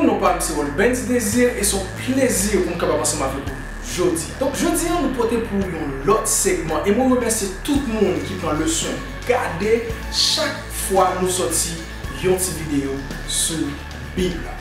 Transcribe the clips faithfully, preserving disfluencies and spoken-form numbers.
Non pa m se Rolbens Désir e se yon plezi pou m kapab ansanm avèk ou jodi. Donk, jodi a, nou pote pou ou yon lòt segman e mwen remèsye tout moun ki pran leson gade chak fwa nou sòti yon ti videyo sou Bib la.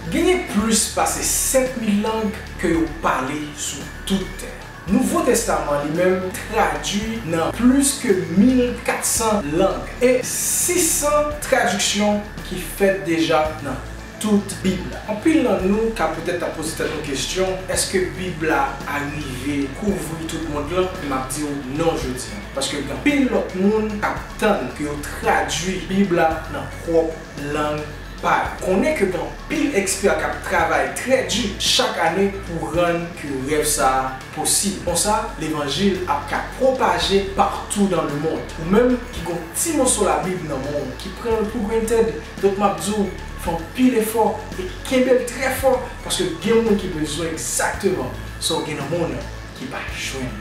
Genyen plis pase senk mil lang ke yo pale sou tout tè. Nouvo Testaman li menm tradui nan plis ke mil kat san lang e sis san tradiksyon ki fèt deja nan tout Bib la. Anpil nan nou ka petèt ap poze tèt nou kesyon, èske Bib la arive kouvri tout mond lan? M ap di w non jodi a. Paske gen anpil lòt moun k ap tann ke yo tradui Bib la nan pwòp lang pa yo. Konnen ke gen anpil ekspè k ap travay trè di chak ane pou rann ke rèv sa a posib. Konsa, levanjil ap ka pwopaje partou dans le monde. Ou menm ki gen yon ti moso Labib nan men w, ki pran l pou granted, donk m ap di w, fè anpil efò e kenbe l trè fò, paske gen moun ki bezwen egzakteman sa w gen nan men w nan ki pa jwenn.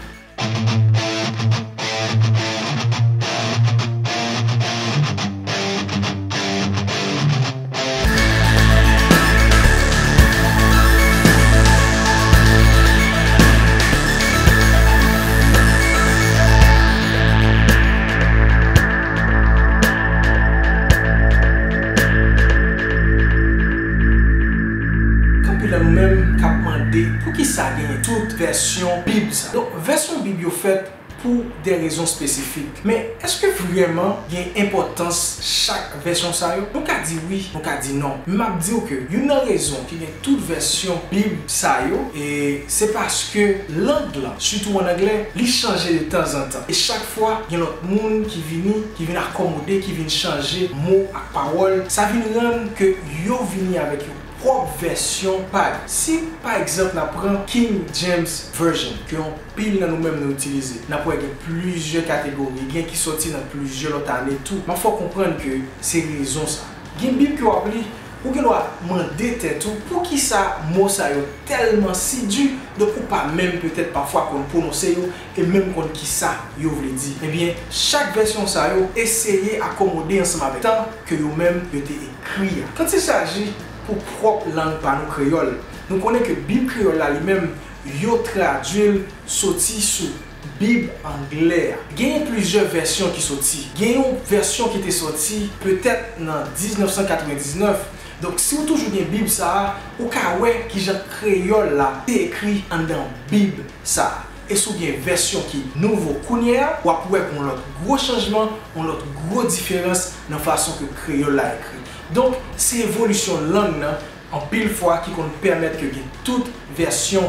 Gen anpil nan nou menm k ap mande poukisa genyen tout vèsyon Bib sa. Donk, vèsyon Bib yo fèt pou de rezon espesifik. Men, èske vrèman gen enpòtans chak vèsyon sa yo? Nou ka di wi, nou ka di non. Men m ap di w ke youn nan rezon ki gen tout vèsyon Bib sa yo, e se paske lang lan, sitou ann anglè, li chanje de tanzantan. E chak fwa, gen lòt moun ki vini, ki vin akomode, ki vin chanje mo ak pawòl. Sa vin rann ke yo vini avèk yon pwòp vèsyon pa yo. Si, pa egzanp, n ap pran King James Version, ke yon pil nan nou menm nou itilize. N ap wè gen plizyè kategori, gen ki sòti nan plizyè lòt ane tou. M ap fè w konprann ke se rezon sa. Gen Bib ke w ap li, ou gen dwa mande tèt ou poukisa mo sa yo tèlman si di, donk ou pa menm petèt pafwa konn pwononse yo e menm konn kisa yo vle di. Ebyen, chak vèsyon sa yo eseye akomode ansanm avèk tan ke yo menm yo te ekri a. Kantilsaji pou pwòp lang pa nou kreyòl, nou konnen ke Bib kreyòl la li menm, yo tradui l soti sou Bib anglè a. Genyen plizyè vèsyon ki soti. Gen yon vèsyon ki te soti petèt nan diznèf san katrevendiznèf. Donk, si w toujou gen Bib sa a, ou ka wè kijan kreyòl la te ekri anndan Bib sa a. E si w gen vèsyon ki nouvo kounye a, w ap wè gen yon lòt gwo chanjman, yon lòt gwo diferans nan fason ke kreyòl la ekri. Donk, se evolisyon lang nan anpil fwa ki konn pèmèt ke gen tout vèsyon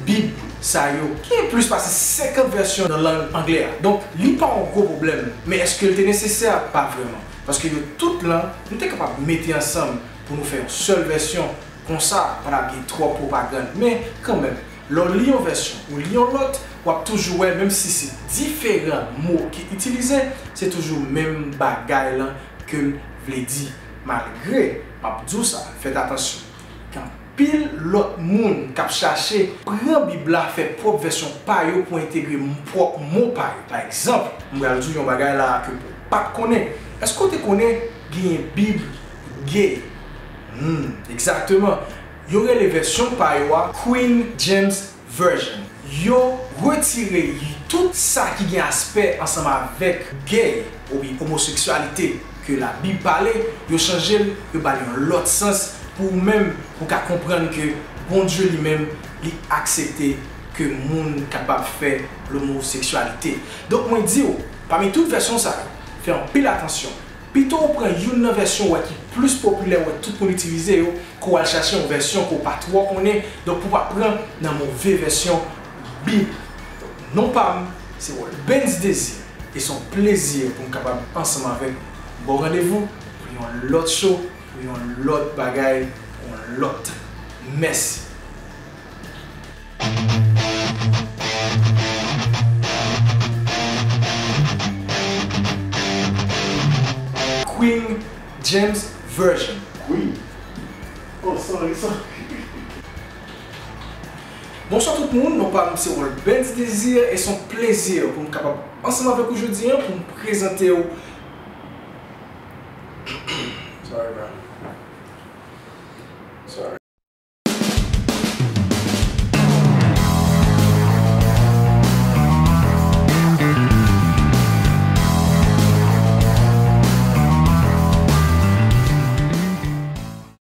Bib sa yo. Gen plis pase senkant vèsyon nan lang anglè a. Donk, li pa yon gwo pwoblèm, men èske l te nesesè? Pa vrèman. Paske yo tout lan, nou te kapab mete ansanm pou nou fè yon sèl vèsyon, konsa, pa t ap gen twòp pwopagann. Men, kanmenm, lè w li yon vèsyon, ou li yon lòt, w ap toujou wè, menm si se diferan mo ki itilize, se toujou menm bagay lan ke l vle di, malgre, m ap di w sa, fèt atansyon, gen anpil lòt moun k ap chache pran Bib la, fè pwòp vèsyon pa yo pou entegre m-, pwòp mo pa yo. Pa egzanp, m pral di w yon bagay la ke w pa t konnen. Èske w te konnen genyen Bib gay? Hmm, egzakteman. Yo rele vèsyon pa yo a Queen James Version. Yo retire tout sa ki gen aspè ansanm avèk gay, oubyen omoseksyalite, ke Labib pale, yo chanje l, yo ba l yon lòt sans pou ou menm, pou w ka konprann ke Bondye li menm, li aksepte ke moun kapab fè lomoseksyalite. Donk, mwen di w, pami tout vèsyon sa yo, fè anpil atansyon. Pito w pran youn nan vèsyon w wè ki plis popilè, w wè tout moun itilize yo, ke w al chache yon vèsyon ke w pa twò konnen, donk pou w pa pran nan move vèsyon Bib. Donk, non pa m, se Rolbens Désir, e se yon plezi pou m kapab ansanm avèk ou. Bon randevou pou yon lòt show, pou yon lòt bagay, pou yon lòt. Mèsi. James Version. Wi. Oh, sorry, sorry. Bonswa tout moun, non pa m se Rolbens Désir e se yon plezi pou m kapab ansanm avèk ou jodi a pou m prezante w